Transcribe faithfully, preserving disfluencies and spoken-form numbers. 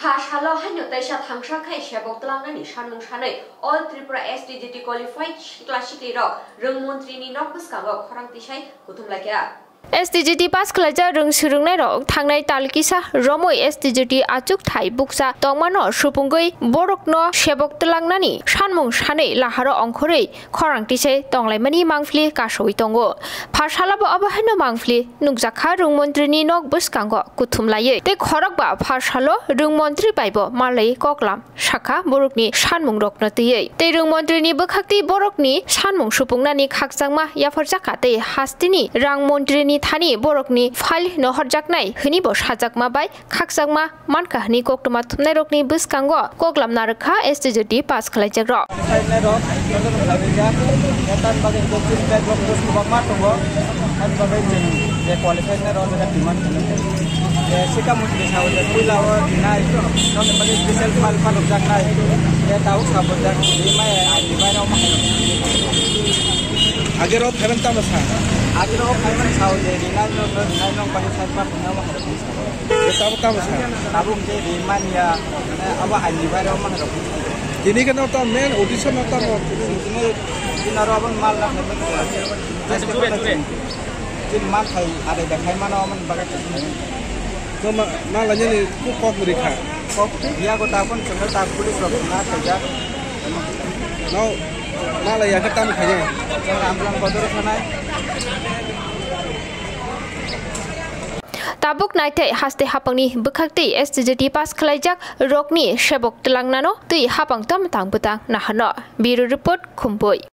Pha salo haino teisa thangsa khai sebok twlangnani sanmung sanwi All Tripura S T G T qualified sikla siklirok rwng montrini nok bwskango khorang tisai kuthum laikha. S T G T pass khlaijak rwng swrwngnairok thangnai tal kisa romwi S T G T achukthai bukcha tongmano supungwi borokno sebok twlangnani sanmung sanwi laharo ongkhorwi khorang tisai tonglaimani mangpili kasowi tongo. Pha salo bo obo haino mangpili nukjakha rwng montrini nok bwskango kuthum laiwi. Tei khorokba pha salo rwng montri baibo malaiwi koklam sakha borokni sanmungrokno twiwi. Tei rwng montrini bwkhaktwi borokni sanmung supungnani khakchangma yapharjakha tei hasteni rang montrini thani borokni file nohorjaknai hwnwibo sajakma bai khakchangma mankha hwnwi koktwma thumnairokni bwskango koklam narwkha S T G T pass khlaijakrok. Sainai rok, joto no khlaiwi ya, ya tan bagwi je chini bag rok post kwbangma tongo, ani bagwi chwng je qualified nai rok jaga demand khlai. Je sika mujri sao je puila o rinai, nokni bagwi special file phalok jaknai, je tabuk sabo jak rimai ani bai rok ma hai rok. Age rok payment tamo sa? Age rok payment sao je rinai no, no rinai no bagwi sai pa tongnai ma hai rok. Tabuk tamo sa? Tabuk je rimania, abo aini bai rok ma hai rok. Tini ke no ta main audition no tamo. Tini, tini aro abon mal na. Jure, jure. Tini mal khai, ada da khai mana abon baga khai. No ma, mal aja ni ku kok muri kha. Kok dia ko ta kon chunga ta police rok na khaja. No, mal ya ka tam khaya. Chunga amlang bodor khanai. Tabuk naithai haste hapangni bwkhaktwi S T G T pass khlaijak rokni sebok twlangnano twi hapang tamo tang bwtang nahano. Bureau Report, Khumpui.